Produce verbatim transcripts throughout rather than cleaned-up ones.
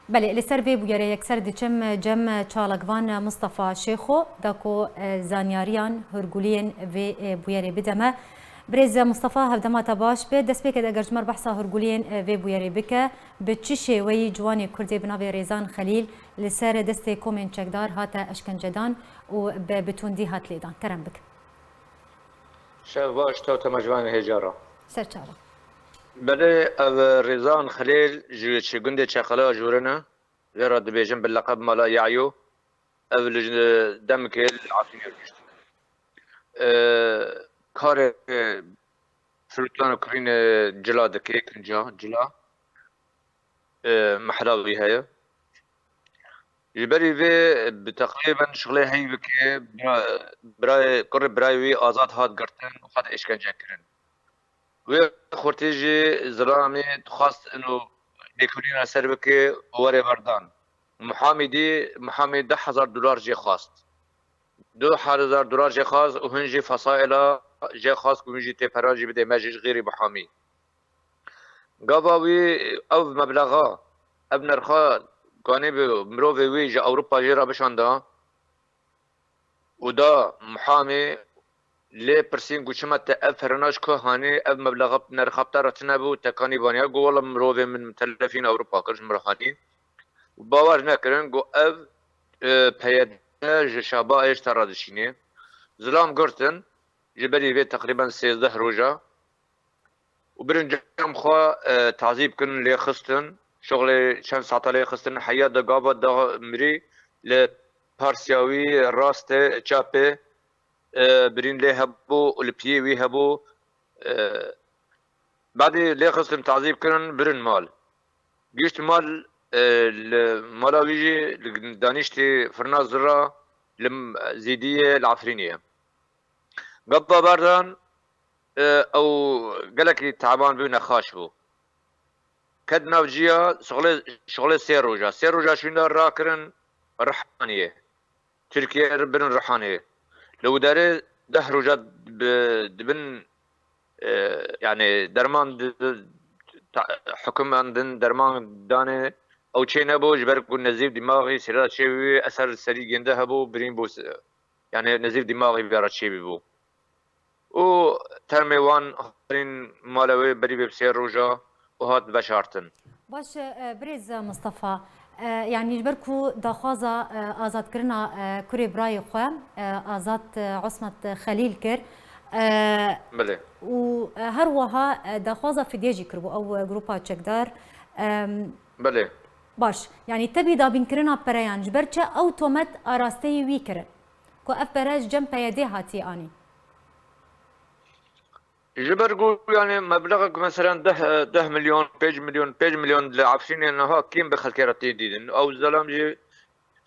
Belê, li ser vê bûyerê yekser diçim cem çalakvan Mustafa Şêxo, da ku, e, zanyariyan hûrguliyên vê, e, bûyerê bide me. Birêz Mustafa, hevdema te baş be. Destpêkê de eger ji me re behsa hûrguliyên, e, vê bûyerê bike, bi çi şêweyî ciwanê Kurdê bi navê Rêzan Xelîl li ser destê komên çekdar hate eşkencedan û bi, bi tundî hat lêdan? Kerem bike. Şev baş, tev temaşevanê hêja re. Ser çava. Belê, ev Rêzan Xelîl ji, ji gundê Çeqela Jûrin e. Vê re dibêjin bi leqeb Mala Yayû. Ev li demekê li Efrînê rûniştine. Ee, karê firotan û kirînê cila dike, kinca cila. Ee, mehla wî heye. Ji berî vê bi teqrîben şixulê heyvekê bira-, birayê, kurê birayê wî Azad hat girtin û hat êşkence kirin. Wê xurtî jî zilamê dixwast ino lêkolîna ser bike û were berdan. Muhamî dî, Muhamî deh hezar dolar jê xwast. Du hezar dolar jê xwast û hin jî fesaîla jê xwast ku hûn jî tê peran jî bidê me jî ji xêrî Muhamî. Gava wî ev meblexa, ev nirxa ganî bi mirovê wî ji Ewropa jê re bişanda û da Muhamî lê pirsîn ku çima te ev perena ji ku hanî, ev meblexa nirxa te re tune bû, te kanî vaniya ku wela mirovê min telefîn Ewropa kir ji min re hanî. Û bawer nekirin ku ev, e, P Y D ji Şabayê ji te re dişînê. Zilam girtin, ji berî vê teqrîben sêzdeh roja. Û birin cem xwe, e, tazî bikin, lê xistin. Şixulê çend saeta lê xistin, heya de gava da mirî li parsiya wî rastê, çapê, e, birîn lê hebû û li piyê wî hebû. E, badê lê xistin, tazî bikirin, birin mal. Gihişt mal, e, li mala wî jî li danîştî firna zira li Zîdiyê li Efrînê ye. Gava berdan, e, ew gelekî teban bû, nexaş bû. Ket nav ciya, şixulê, şixulê sê roja. Sê roja şûnda rakirin Rihaniyê. Tirkiye re birin Rihaniyê. Li wî derê deh roja bi, dibin, e, yani derman di, di, ta-, hukimandin derman danê, ew çê nebû, ji ber ku nezîf dîmaxî sêra çêbû, eser serî gênde hebû, birîn bû, yani nezîf dîmaxî vê re çêbû. Û termê wan harîn mala wê berî vê bi sê roja û hat veşartin. Baş e, birêz Mustafa, e, yanî ji ber ku daxwaza, e, azadkirina, e, kurê birayê xwe, e, Azad, e, Osmat Xelîl kir, e, Belê. Û, e, her wiha, e, daxwaza fidyê jî kiribû ew, e, grupa çekdar. Em, Belê. Baş, yanî tebî dabînkirina pereyan ji ber çi ew tomet arasteyî wî kirin ku ev pere ji cem P Y D'ê hatiye anîn? Ji ber ku, yani, meblexa ku, meselen, deh, deh milyon, pênc milyon, pênc milyon li Efrînê niha kêm bi xelkê re tê dîtin. Ew zelam jî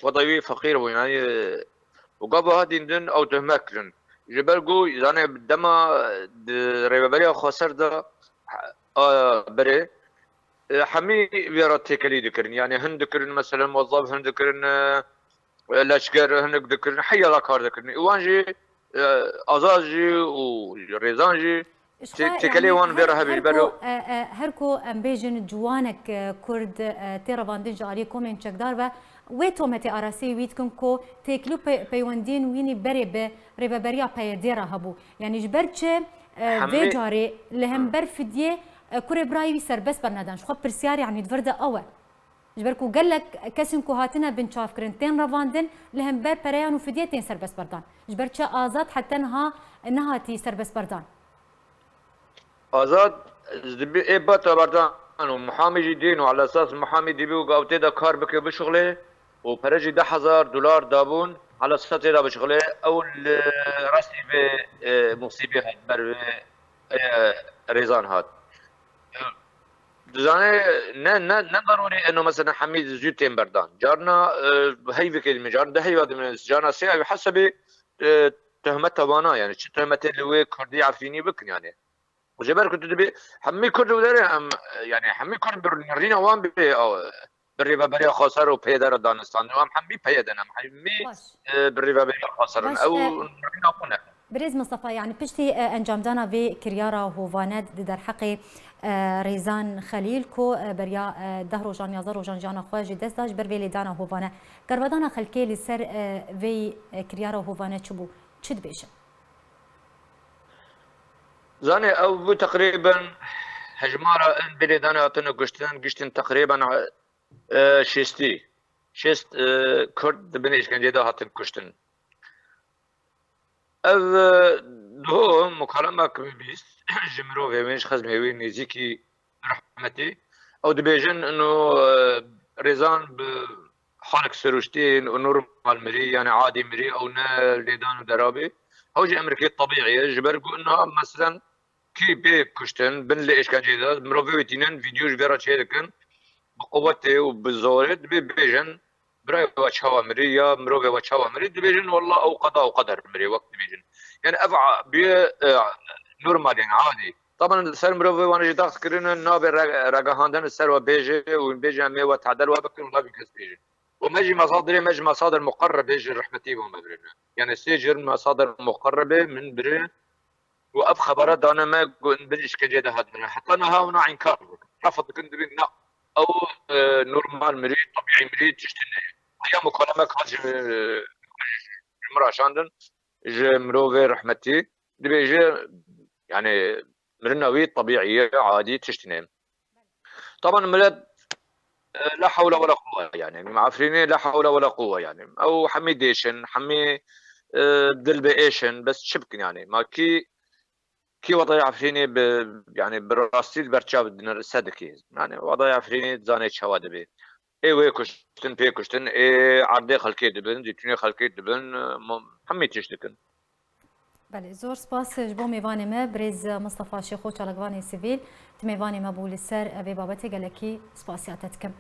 xwedayî feqîr bû, yani, û gava hat dîtin ew tuhmet kirin. Ji ber ku, zane, dema di rêveberiya xweser de, a, berê, e, hemî vê re têkelî dikirin. Yani, hin dikirin, meselen, muwezzef, hin dikirin, e, leşker, hinek dikirin, heya la kar dikirin. Wan jî, e, Azad jî û Rêzan jî Ji xwe, tê-, têkelê yani, wan vê her, re hebî, her ji ber ku, e, e, her ku em bêjin ciwanek, e, Kurd, e, tê revandin ji aliyê komên çekdar ve, wê tometê arasteyî wî dikin ku têkilî û pey-, peywendiyên wî nî berê bi rêveberiya P Y D re hebû. Yani ji ber çi, e, vê Hemî carê li hember fidyê, e, kurê birayê wî serbest bernedan? Ji xwe pirsyar, yani, di vir de ew e. Ji ber ku gelek kesên ku hatine binçavkirin tên revandin, li hember pereyan û fidyê tên serbest berdan. Ji ber çi Azad heta niha nehatî serbest berdan? Azad dibî ê bata berdan û Muhamî jî dîn û ala esas Muhamî dibî û gavtê de kar bike bişuxulê û pere jî deh hezar dolar dabûn, ala esas tê de bişuxulê. Ew li rastî vê, e, musîbê hat ber vê, e, Rêzan hat. Dizane ne, ne, ne darûrî eno mesela hemî zû tên berdan. Carna, e, heyvekê dimê, carna de heyva dimê, carna sê heyvê hesebê, e, tehmeta vana, yani çi tehmetê li wê kurdî Efrînî bikin yani. Ji ber ku tu dibê hemî kurd û derê em, yani hemî kurd bi rîna wan bê, ew, bi rêveberiya xweser û P Y D re danistan. Em hemî P Y D ne, em hemî, Baş. e, bi rêveberiya xweser in. Baş, Ew e, rîna xwe ne. Birêz Mistefa, yani piştî, e, encamdana vê kiryara hovane di derheqê, E, Rêzan Xelîl ku, e, beriya, e, deh rojan, yazdeh rojan jiyana xwe ji dest da ji ber vê lêdana hovane. Kervadana xelkê li ser, e, vê, e, kiryara hovane çi bû? Çi dibêjin? Zanê, ew bû teqrîben hejmara em vê lêdanê hatine kuştin, giştin teqrîben, e, şêstî. Şêst, e, Kurd di bin êşkencê de hatin kuştin. Ev, e, duho mukalemek min bîst ji mirovê wê, ji xezmê wê nêzîkî rehmetî. Ew dibêjin ino, e, Rêzan bi halek siruştî û normal mirî, yani adî mirî, ew ne lêdan û derabî. Ew jî emrikê tebîî ye. Ji ber ku ina, meselen, kî pê kuştin, bin li êşkenceyê de, mirovê wê tînin, vîdeo ji vê re çê dikin, bi quwetê û bi zorê dibê bêjin, birayê we çawa mirî ya mirovê we çawa mirî, dibêjin, wallah, ew qeda û qeder mirî, wek dibêjin. Yani ev a-, bûye, e, normal, yani adî. Taban li ser mirovê wan jî dax kirine, nabe re-, regehandin li ser we bêje û bêje, em ê we tedel we bikin, wala vî kes bêjin. Û me jî mesadirê me ji mesadir muqerrebê ji rehmetî bo me birine. Yani sê cir mesadir muqerrebê min biri û ev xebera dane me ku in bin îşkenceyê de hatine. Heta niha wana înkar dikin. Refd dikin, dibên na, ew, e, normal mirî, tebîî mirî, tiştî ne. Heya mukalemek hat ji, ji min re şandin, ji mirovê rehmetî. Dibêje, yani, mirina wî tebîî ye, adî, tiştî ne. Taban milet, e, la hewle wela quwwe yani. Efrînê la hewle wela quwwe yani. Ew hemî dêşin, hemî, e, dil bi êşin, bes çi bikin yani? Ma kî, kî wedayê Efrînê bi, yani bi rastî li ber çav dinir-, se dikê? Yani wedayê Efrînê zanê çawa dibe. Ê wê kuştin, pê kuştin, ê erdê xelkê dibin, zîtûnê xelkê dibin, e, mo-, hemî tişt dikin. Belê, zor spas ji bo mêvanê me, birêz Mistefa Şêxo, çalakvanê sivîl. Tu mêvanê me bû li ser vê babetê, gelekî spasiya te dikim.